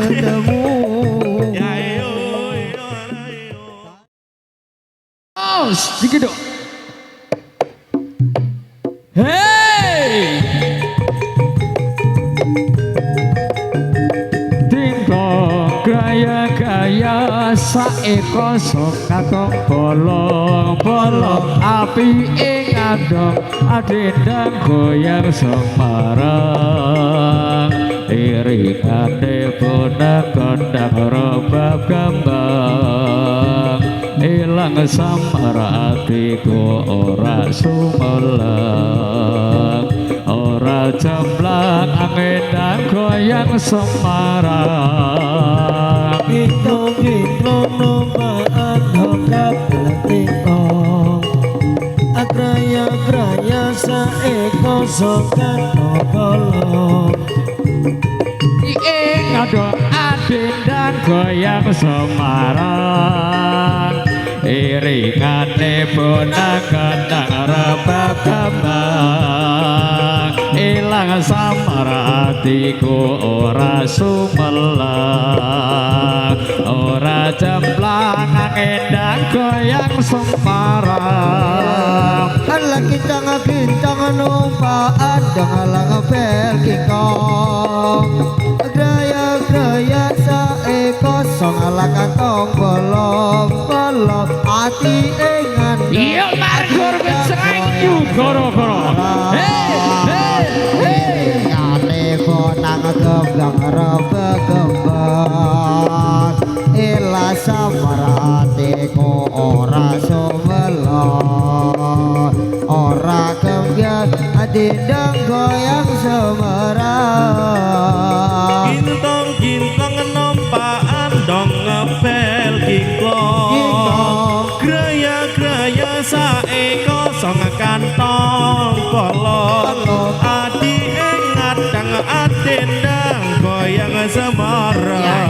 Ketemu. Dikit dong. Hey! Dingkong gaya-gaya saeko sok bolong-bolong api ing ngandong adendang goyang Semarang iringane bonang kondang rebab gambang ilang samar atiku ora sumelang ora jemplang angin goyang Semarang. Gintung-gintung numpaan hongkap tingkong Agraya-graya saeko sokan bolong Ing ngadong adendang goyang Semarang iringane bonang kendang rebab gambang ilang samar atiku ora sumelang ora jemplang angin goyang Semarang. Ala kincang-kincang numpaan jangan bel kingkong Graya-graya saeko song ala kantong bolong bolong ati engan. Iya margur becereng goro-goro. Hey hey hey. Kane bonang gembang rebab gembang ila samar atiku ora sumelang ora kembyang adindang goyang Semarang. Gintong-gintong numpaan dong ngebel kingklong Graya-graya saeko song kantong bolong adi ing ngadang adendang goyang Semarang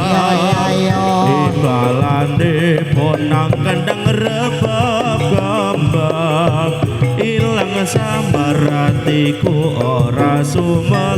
Ibalane bonang kendang rebab gambang ilang samar atiku ora sumelang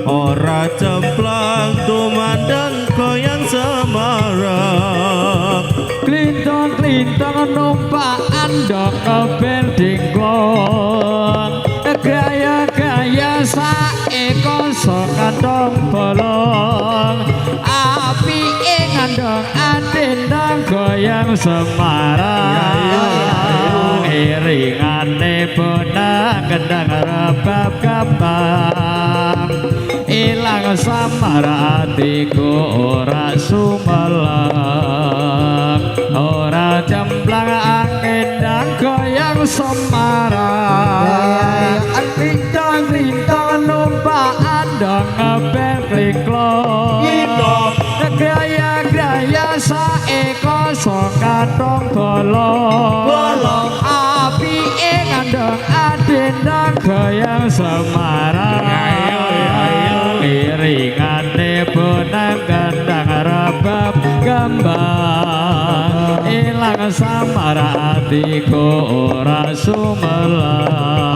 ora cemplang tumandang goyang Semarang. Klintong-klintong numpaan dong ngebel dingklong gaya-gaya saeko sok kantong bolong api ing ngandong adendang goyang Semarang iringane bonang kendang rebab gambang ilang samar atiku ora sumelang ora jemplang angin goyang Semarang. Lintang-lintang numpaan dong ngebel kliklong gaya-gaya saeko sok kantong bolong api ing ngandong adendang goyang Semarang iringane bonang kendang rebab gambang ilang samar atiku ora sumelang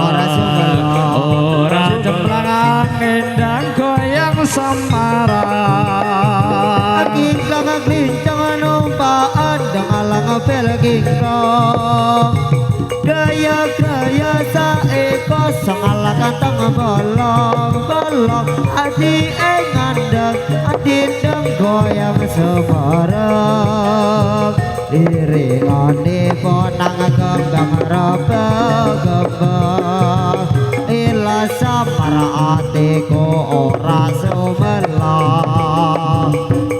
Ora sumelang. ora jemplang angin goyang Semarang. Kincang-kincang numpaan jangan bel kingkong Gaya-gaya saeko song ala kantong bolong bolong ati ing ngandeng adindeng goyang Semarang iringane bonang gembang rebab gembang ila samar atiku ora sumelang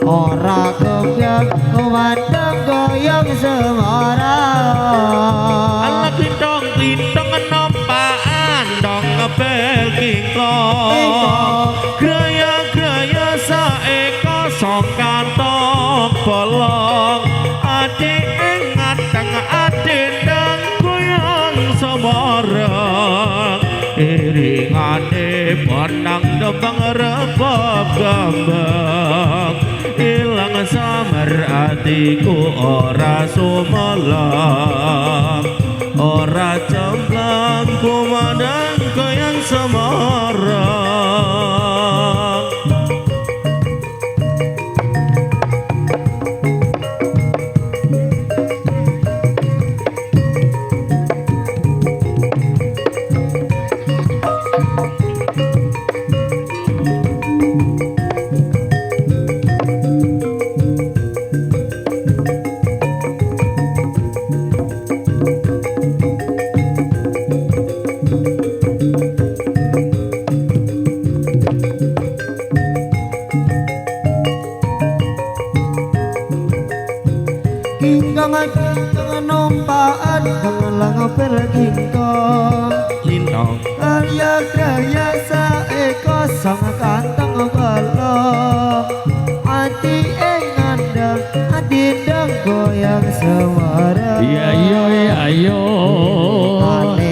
ora kembyang tumandang goyang Semarang. Ala klintong-klintong numpaan dong ngebel kingklong Graya-graya saeko sok kantong bolong adi ing ngadang adendang goyang Semarang iringane bonang dembang rebab gambang ilang samar Atiku ora sumelang, ora cemplang kumandang goyang semarang. Kingkong numpaan lang berkingkong Lintong Karya-karya saeko sang kantong balong. Ati ing ngandang ati ndang goyang semarang. Iya iya iya yo.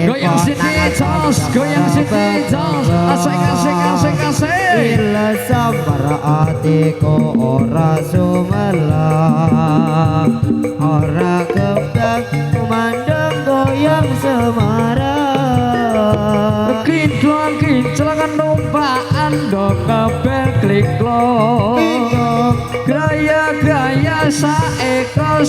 Goyang sini jos, goyang sini jos. Asik asik asik asik. Ila sambar atiku ora sumelang, ora kembang kumandang goyang semarang. Kinclong kinclongan numpakan do kebel klik-klong. Graya-graya saeko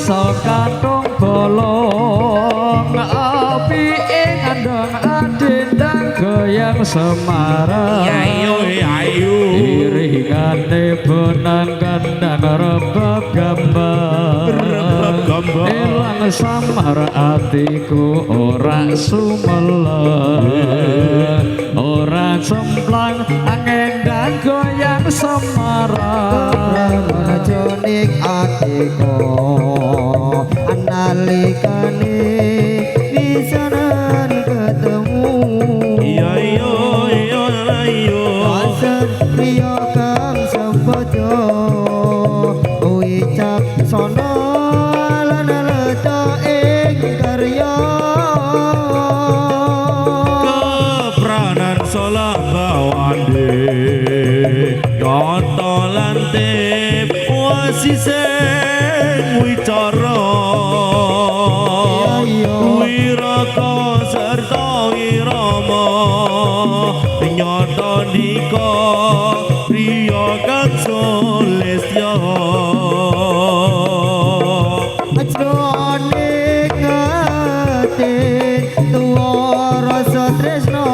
kathung bolong. Api ing andong adendang goyang semarang. Ayo ayo. Iringane bonang kandang rebab gambar. Rebab gambar. Elang samar atiku ora sumelang, ora cemplang angendang goyang semarang. Jroning atiku analikane pisanan ketemu. Iya iya iya iya. Pasar priya kang sembodo wicaksana lan leta ing karya. Kepranan solah bawande nyata lan tip wasiseng wicara. Wiraka serta wirama nyata ndika priya kang sulistya. Jroning ati tuwa rasa tresna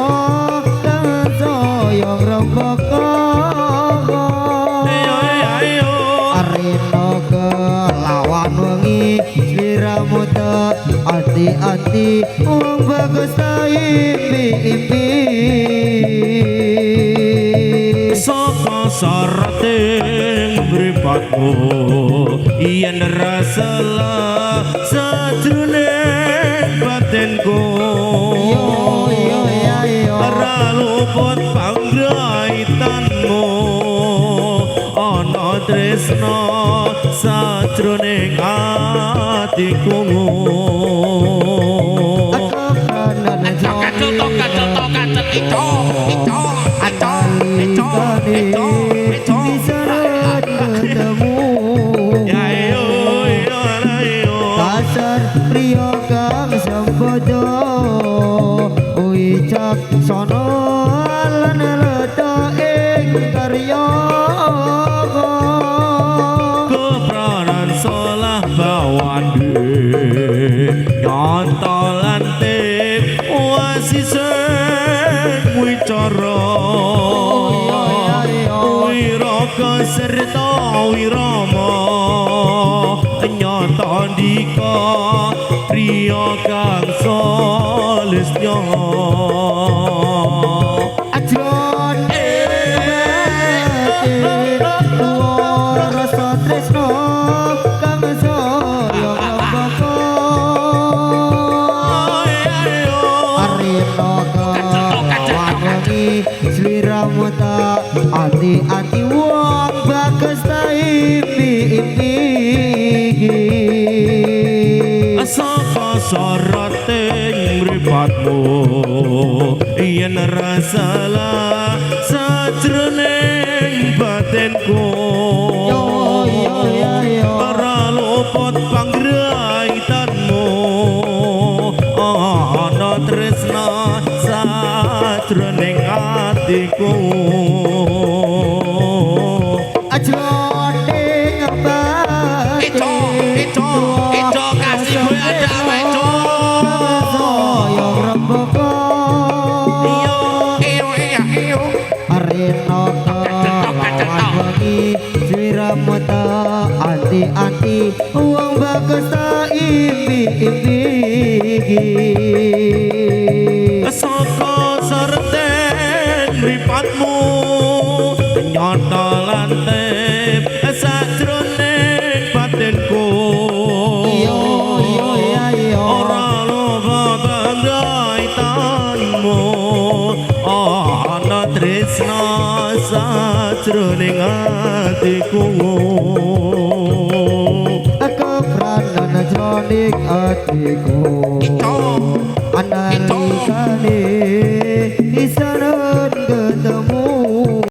kang saya ngrembaka. Arina kelawan wengi sliramu tek ati-ati wong bagus ta impi-impi. Saka sarating mripatmu yen rasela sajroning batinku. Yo yo yo. Ora luput panggraitanmu ana tresna sajroning atiku. Pasar priya kang sembodo wicaksana lan leta ing karya. Kepranan solah bawande nyata lan tip wasiseng wicara. Wiraka serta wirama nyata ndika priya kang sulistya. Jroning ati tuwa rasa tresna kang saya ngrembaka. Arina kelawan wengi sliramu tak ati-ati wong bagus ta impi-impi. Saka soroting mripatmu yen rasala sajroning batinku. Yo yo yo yo. Ora Sajroning atiku. Jroning batin. Eco, Eco, Eco, kasih boy ada apa, Eco? Saya rembaka. Iyo, iyo, iya, iyo. Reno kelawan wengi sliramu tak anti-anti wong bagus tak impi-impi. Saka sorten mripatmu nyata lantip sajroning batinku. Iyo iyo iya iya. Ora lupa kangaitanmu, ana tresna sajroning atiku. Kepranan jroning atiku analikane isanun ketemu.